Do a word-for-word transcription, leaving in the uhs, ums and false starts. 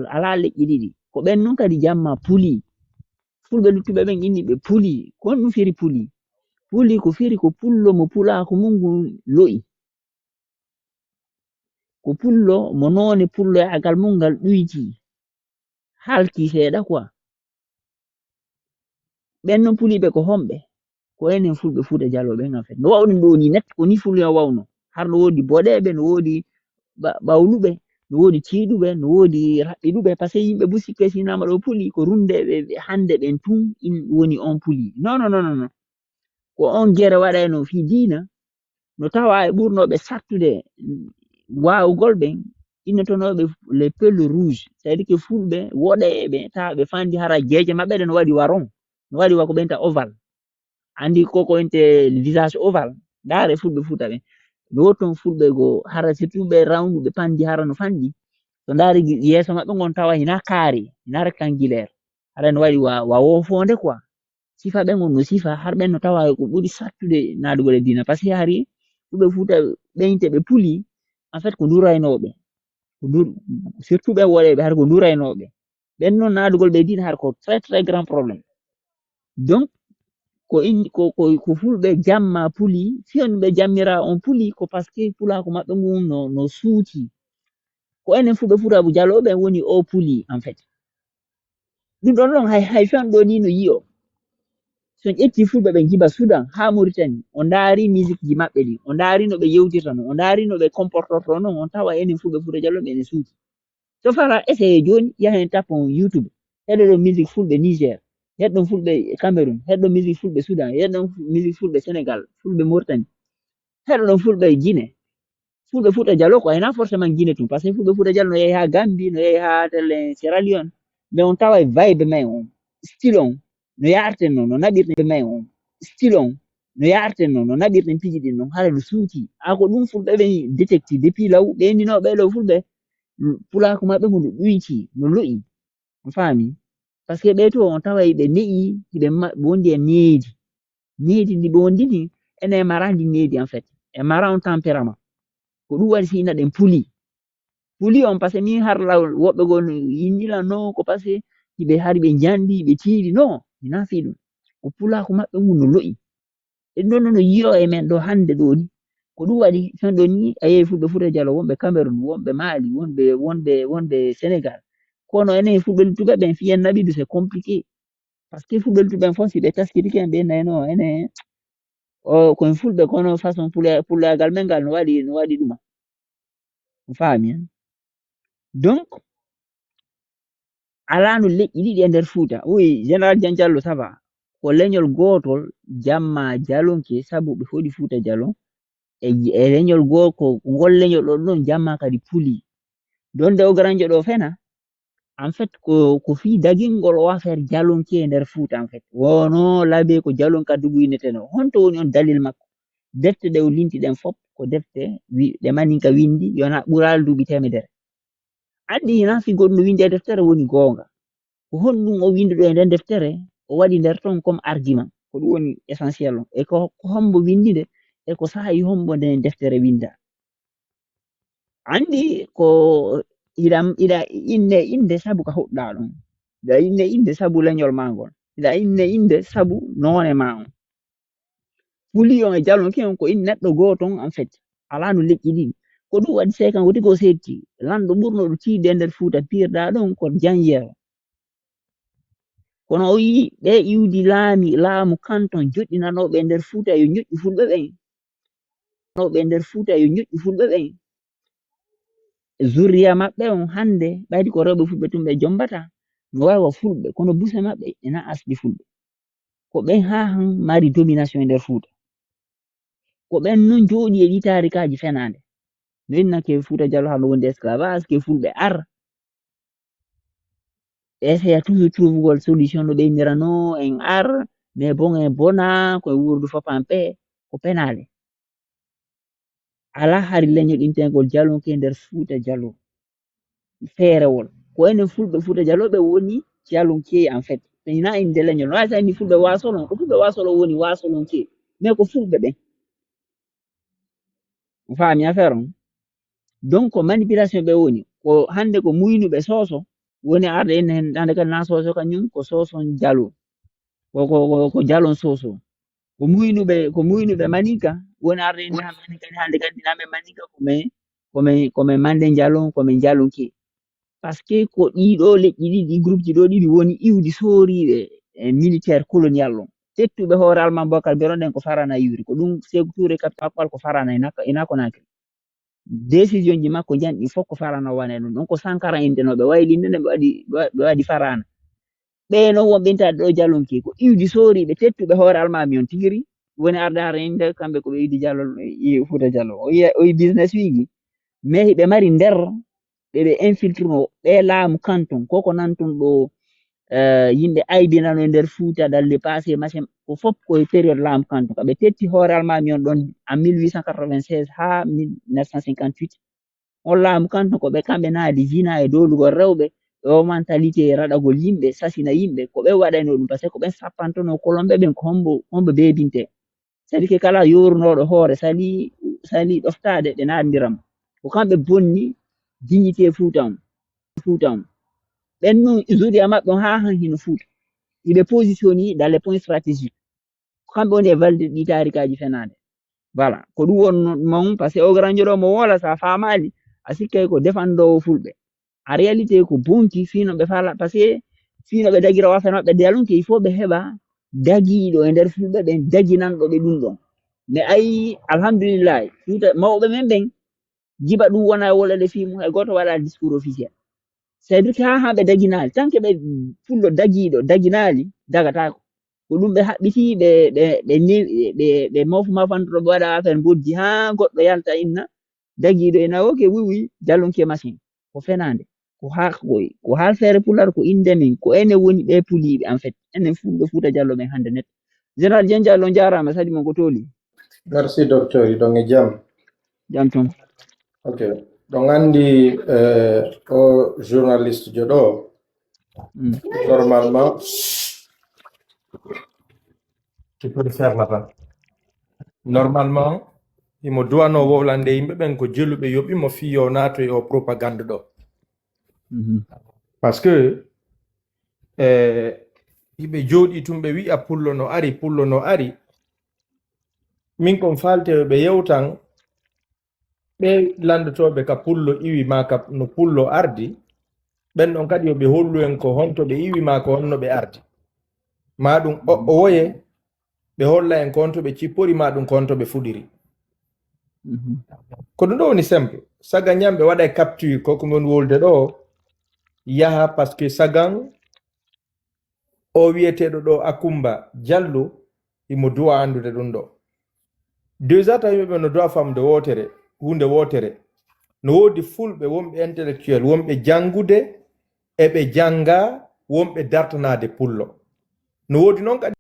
Alaa leƴƴi ɗiɗi. Ko ɓen nun kadi jamma puli. Fulɓe luttuɓe ɓen inni ɓe puli. Ko honɗum firi puli? Puli ko firi ko pullo mo pulaaku mun ngun lo'i. Ko pullo mo noone pulloyaagal mun ngal ɗuyti. Halki seeɗa quoi. Ɓen non puliiɓe ko homɓe? Ko enen Fulɓe Fuuta Jaloo ɓen, en fait. No wawɗen ɗoo ni net, ko ni Fulɓe wawno. Har no woodi boɗeeɓe, no woodi ɓa-, ɓawluɓe, no woodi tiiɗuɓe, no woodi raɓɓiɗuɓe. Parce que yimɓe bu sikke si nama ɗo puli, ko runde ɓe, ɓe hande ɓen tun in woni on puli. Non, non, non, non, non. Ko on gere waɗayno fii diina, no tawa e ɓurnooɓe sattude waawugol ɓen, innotonooɓe les peuls rouges, c'est-à-dire que Fulɓe woɗeeɓe, tawa ɓe fandi hara jeeje maɓɓe ɗe no waɗi wa rond, no waɗi wa ko ɓenta ovale. Andi ko ko ente visage ovale, ndaare Fulɓe Fuuta ɓen. Ɓe wotton Fulɓe go hara surtout ɓe rawndu ɓe pandi hara no fandi. So ndaari gi-, yeeso maɓɓe ngon tawa hina carré, hina rectangulaire. Hara no waɗi wa, wa woofoonde quoi. Sifa ɓen on no sifa, har ɓen no tawa ko ɓuri sattude naadugol e diina. Parce que hari Fulɓe Fuuta ɓen te ɓe puli, en fait, ko nduraynooɓe. Ko ndur-, surtout ɓe woɗeeɓe, har ko nduraynooɓe. Ɓen non naadugol ɓe diina har ko très, très grand problème. Donc, ko in-, ko, ko, ko Fulɓe jamma puli, fii on ɓe jammira on puli, ko parce que pulaaku maɓɓe ngun no, no suuti. Ko enen Fulɓe Fuuta Jaloo ɓen woni o puli, en fait. Ɗum ɗon ɗon hay, hay fewndo ɗo ni no yi'o. So on ƴetti Fulɓe ɓen jiba Sudan haa Mauritanie, o ndaari musique ji maɓɓe ɗin, o ndaari no ɓe yewtirta non, o ndaari no ɓe comportorto non, on tawa enen Fulɓe Fuuta Jaloo ɓen ene suuti. So fara, essayez jooni, yahen tappon YouTube, heɗoɗon musique Fulɓe Niger, heɗɗon Fulɓe Cameroun, heɗɗon musique Fulɓe Sudan, heɗɗon musique Fulɓe Sénégal, Fulɓe Mauritanie, heɗoɗon Fulɓe Guinée. Fulɓe Fuuta Jaloo ko hina forcément Guinée tun, parce que Fulɓe Fuuta Jaloo no yahi haa Gambie, no yahi haa telle Sierra Leone, mais on taway vibe men on, style on, no yaarten non, no naɓirten men on, style on, no yaarten non, no naɓirten piiji ɗin non, hara no suuti. A ko ɗum Fulɓe ɓen détecti depuis law, ɓe innino ɓe ɗo Fulɓe, pulaaku maɓɓe ngu no ɗuyti, no lo'i. On faami? Parce que ɓe to on taway ɓe ne'i, hiɓe ma-, wondi e needi. Needi ndi ɓe wondi ndi, ene mara ndi needi, en fait. E mara on tempérament. Ko ɗum waɗi si ina ɗen puli. Puli on, parce que min har law woɓɓe goo no yinnilanno ko parce que hiɓe hari ɓe njandi, ɓe tiiɗi. Non, ina fii ɗum. Ko pulaaku maɓɓe ngu no lo'i. E ɗum ɗon no yi'o e men ɗo hannde ɗo ni. Ko ɗum waɗi, fewndo ni, a yehi Fulɓe Fuuta Jaloo, wonɓe Cameroun, wonɓe Mali, wonɓe, wonɓe, wonɓe Sénégal. Kono enen Fulɓe luttuɓe ɓen, fii en naɓi ɗum, c'est compliqué. Parce que Fulɓe luttuɓe ɓen fof, si ɓe taskitike en, ɓe nayno enen, o, ko en Fulɓe, kono façon pula-, pulaagal men ngal no waɗi, no waɗi ɗuma. On faami, hein? Donc, alaa no leƴƴi ɗiɗi e nder Fuuta. Oui, Général Jan Jallo, ça va. Ko leñol gootol, jamma Jalonke, sabu ɓe hoɗi Fuuta Jalon. E, e leñol goo, ko ngol leñol ɗon ɗon jamma kadi puli. Donde o garanjo ɗo fena, en fait, ko, ko fii dagingol o affaire Jalonke e nder Fuuta, en fait. Wono Labe ko Jalonka dugu inneteno. Honto woni on dalil makko? Defte ɗe o linti ɗen fop, ko defte wi-, ɗe maninka windi, yona ɓural duuɓi temedere. Anndi hina fii goɗɗum no windi e deftere woni goonga. Ko honɗum o windi ɗo e nden deftere? O waɗi nder ton comme argument. Ko ɗum woni essentiel on. E ko, ko hombo windi nde? E ko saa'i hombo nden deftere winda? Anndi ko iɗa, iɗa inne innde sabu ka hoɗɗa ɗon. Iɗa inne innde sabu leñol ma ngol. Iɗa inne innde sabu noone ma on. Puli on e Jalonke on ko in neɗɗo gooto on, en fait. Alaa no leƴƴi ɗiɗi. Ko ɗum waɗi seekan woti ko seetti. Lanɗo ɓurnoɗo tiiɗde e nder Fuuta piirɗa ɗon ko Janjeero. Kono o yii ɓe iwdi laami, laamu kanton joɗɗinanooɓe e nder Fuuta yo ñoƴƴu Fulɓe ɓen. Ɓe nder Fuuta yo ñoƴƴu Fulɓe ɓen. Zurriya maɓɓe on hannde, ɓayri ko rewɓe Fulɓe tun ɓe jombata, no wawa Fulɓe, kono buse maɓɓe ena asli Fulɓe. Ko ɓen haa han mari domination e nder Fuuta. Ko ɓen non jooɗi e ɗi taarikaaji fenaande. No innake Fuuta Jallo hano wondi esclavage, ke Fulɓe ar. Essaya toujours trouvugol solution no ɓe innirano en ar, mais bon en bona, ko en wuurdu fop en paix, ko penaale. Alaa hari leñol intengol Jalonke nder Fuuta Jallo. Feerewol. Ko enen Fulɓe Fuuta Jallo ɓe woni Jalonke, en fait. Ɓe ina innde leñol. No waawi sa inni Fulɓe Waasolon. Ko Fulɓe Waasolon woni Waasolonke. Mais ko Fulɓe ɓen. On faami affaire on? Donc, ko manipulation ɓe woni. Ko hannde ko muynuɓe soso, Woni arde en heen, hannde kadi na Soso kañum ko Soson Jalo. Ko, ko, ko, ko Jalon Soso. Ko muynuɓe, ko muynuɓe Maninka, woni arde en hannde kadi, hannde kadi na men Maninka ko men, ko men, ko men Mande Jalon, ko men Jalonke. Parce que ko ɗiɗo leƴƴi ɗiɗi, groupe ji ɗo ɗiɗi woni iwdi sooriiɓe e militaire colonial on. Tettuɓe hoore Alman Bokar Beron ɗen ko Farana iwri. Ko ɗum Sekou Touré Kappal ko Farana ina, ina Conakry. Décision ji makko jan ɗi fof ko Farana wane ɗum. Ɗum ko Sankara inde no ɓe waylinde nde ɓe waɗi, ɓe waɗi Farana. Ɓe no wonɓintaade ɗo Jalonke ko iwdi sooriiɓe tettuɓe hoore Almaami on tigi ri. Woni arde hara inde kamɓe ko ɓe iwdi Jalo, i Fuuta Jalo. O yi, o yi business wiji. Mais hiɓe mari nder ɓe ɓe infiltre no ɓe laamu kanton. Koko nan tun ɗo, eh, yimɓe aybinano e nder Fuuta dans le passé, machin. Ko fof ko e période laamu kanton. Ka ɓe tetti hoore Almaami on ɗon en mille huit cent quatre-vingt-seize haa mille neuf cent cinquante-huit. On laamu kanton ko ɓe kamɓe naadi zina e doolugol rewɓe, ɓe o mentalité raɗagol yimɓe, sasina yimɓe, ko ɓe waɗayno ɗum, parce que ko ɓen sappantono kolomɓe ɓen ko hombo, hombo beebinte. C'est-à-dire que kala yorunooɗo hoore sali, sali ɗoftaade, ɓe naatndiran mo. Ko kamɓe bonni dignité Fuuta on. Fuuta on. Ɓen nun zuriya maɓɓe on haa han hino Fuuta. Iɓe positionni dans les points stratégiques. Ko kamɓe woni e valide ɗi taarikaaji fenaande. Voilà. Ko ɗum wonno mon, parce que o garanjo ɗo mo woola, sa faamaali, a sikkay ko defandoowo fulɓe. En réalité, ko bonki fii no ɓe faala, parce que fii no ɓe dagira wa fena ɓe Jalonke, il faut ɓe heɓa dagiiɗo e nder fulɓe ɓen, daginanɗo ɓe ɗum ɗon. Mais ayi, alhamdulillahi, Fuuta mawɓe men ɓen, jiba ɗum wona wolede fii mum, hay gooto waɗa discours officiel. C'est-à-dire que haa, haa ɓe daginaali, tant que ɓe fullo dagiiɗo, daginaali, dagataako. Ko ɗum ɓe haɓɓiti, ɓe, ɓe, ɓe ne-, ɓe, ɓe moofu mafanto ɓe waɗa affaire mboddi, haa goɗɗo yalta inna, dagiiɗo ina, ok, oui, oui, Jalonke machin. Ko fenaande. Ko haa, ko, ko haalfeere Pulaar, ko innde men, ko enen woni ɓe puliiɓe, en fait. Enen Fulɓe Fuuta Jallo ɓen hannde net. Général Dieng Diallo, on jaaraama, sadi mon ko tooli. Merci, docteur. Iɗon e jam? Jam toon. Ok. Ɗon anndi, eh, o journaliste jo ɗo, mm, normalement, tu peux le faire là-bas. Normalement, imo duwanoo wowlande yimɓe ɓen ko jeluɓe yoɓi mo fii yo naatoy o propagande ɗo. Mhm. Parce que, eh, hiɓe jooɗii tun ɓe wi'a pullo no ari, pullo no ari. Min kon faalteeɓe ɓe yewtan, ɓe lanndotooɓe ka pullo iwi maa ka no pullo ardi, ɓen ɗon kadi yo ɓe hollu en ko honto ɓe iwi maa ko honno ɓe ardi. Maa ɗum o, o woye, ɓe holla en ko honto ɓe cippori, maa ɗum ko honto ɓe fuɗiri. Mhm. Ko ɗum ɗo woni simple. Saga ñamɓe waɗa e capture ko ko min wolude ɗo yaha, parce que sagan o wiyeteeɗo ɗo Akumba Jallo, imo duwa anndude ɗum ɗo. Déjà, tawi ɓe no duwa famde wootere, huunde wootere. No woodi fulɓe, wonɓe intellectuel, wonɓe janngude, e ɓe jannga, wonɓe dartanaade pullo. No woodi noon kadi